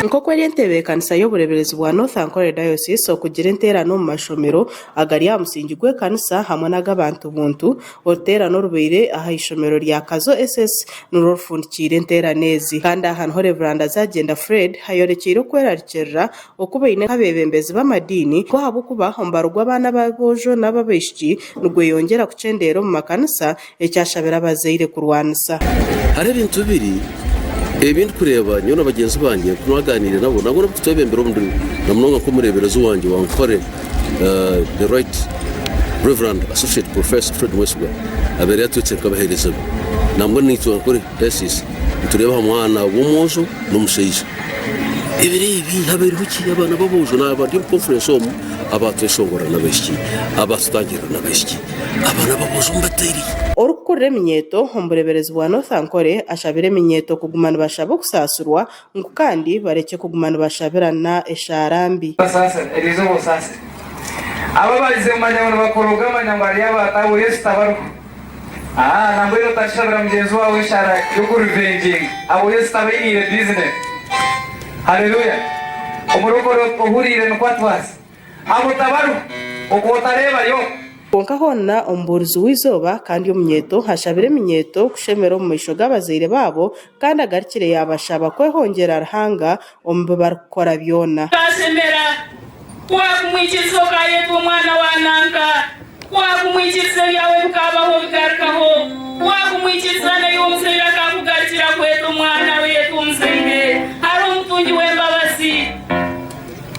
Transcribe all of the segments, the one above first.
Nk'oku eri entebeekanisa y'obureeberezi bwa North Ankole Diocese okugira enteerane omu mashomero agari aha musingi gw'ekanisa hamwe n'ag'abantu buntu, oruteerane orubaire aha ishomero rya Kazo SS nirwo rufundikiire enteerane ezi. Kandi aha niho Rev. Zagyenda Fred ayorekyeire okwerarikirira oku baine nk'abeebembezi b'amadiini ku ahabw'okuba omubaro gw'abaana b'aboojo n'ab'abaishiki nigweyongyera kukyendeera omu makanisa ekyashabire abazaire kurwanisa. Hariho ebintu bibiri ebi ndikureeba nyowe na bagyenzi bangye ku naaganiire nabo, nangwa n'obu tutwebembera omu ndimi, na munonga nk'omureeberezi wangye wa Nkore, The Right Reverend Associate Professor Fred Mwesigwa abaire yatwetsire nk'abaheereza be. Nambwenu naitwe Nkore Diocese nitureeba aha mwana w'omwojo n'omushaija. Ebiro ebi habaireho ki? Abaana b'aboojo naaba ndi omu conference omu abaatweshongorera n'abaishiki, abaatutangirira n'abaishiki. Abaana b'aboojo mubataire. Orikukurira eminyeeto omu bureeberezi bwa North Ankole ashabire eminyeeto kuguma nibashaba okusaasirwa ngu kandi barekye kuguma nibashabirana eshaara mbi. Osaasire, eryo izooba osaasire. Abo abaagize kumanya ngu nibakoroga manya ngu hariyo abantu abu Yesu tabariho. Aa, nambwenu otarishabira mugyenzi waawe eshaara y'okurivenginga abu Yesu tabainiire bizinesi. Haleluya! Omurokore ohuriire nikwo atwaza. Abo tabariho, okwo otareebayo. Kwonka hoona omubuurizi w'eizooba kandi omunyeeto ashabire eminyeeto kushemera omu maisho g'abazaire baabo kandi agarukire yaabashaba kwehongyera Ruhanga omu bi barikukora byona. Okashemera, ku waakumwikiriza okaayetwa omwana wa nanka, ku waakumwikiriza ebyawe bikaabaho bigarukaho, ku waakumwikiriza naiwe omuzaire akaakugarukira kweta omwana we yetwa omuzaire. Hariho omutungi w'embabazi.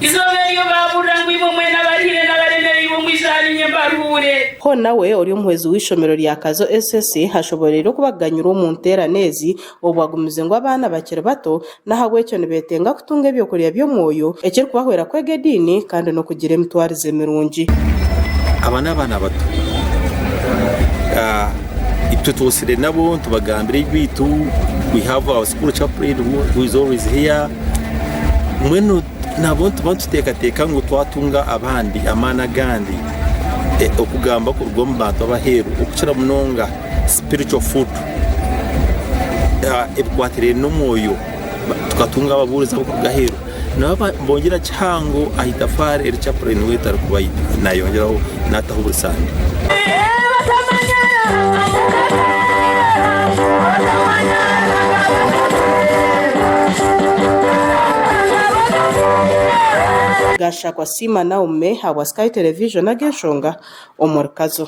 Eizooba eryo baaburira ngu, Imwe mwena abaruhire n'abaremereirwe, mwije ahariinye mbaruhuure. Hoona we ori omuhwezi w'eishomero rya Kazo SS ashoboreire oku bakuganyirwa omu nteerane ezi obwo agumize ngu abaana bakiri bato n'ahabw'ekyo nibetenga kutunga ebyokurya by'omwoyo ekirikubahwera kwega ediini kandi n'okugira emitwarize mirungi. Aba n'abaana bato. Itwe twosire nabo nitubagambira ebyaitu. We have our school chaplain who is always here. Mbwenu nabo nituba nituteekateeka ngu twatunga abandi amaani agandi okugamba kuruga omu bantu ab'aheeru okukira munonga spiritual food ebikwatiraine n'omwoyo tukatunga ababuurizi abarikuruga aheeru nabo nibongyera kihango aha itafaari eri chaplain waitu arikuba nayongyeraho nataho buri sande. Gashakwa Siima Naume ahabwa Sky Television ag'enshonga omuri Kazo.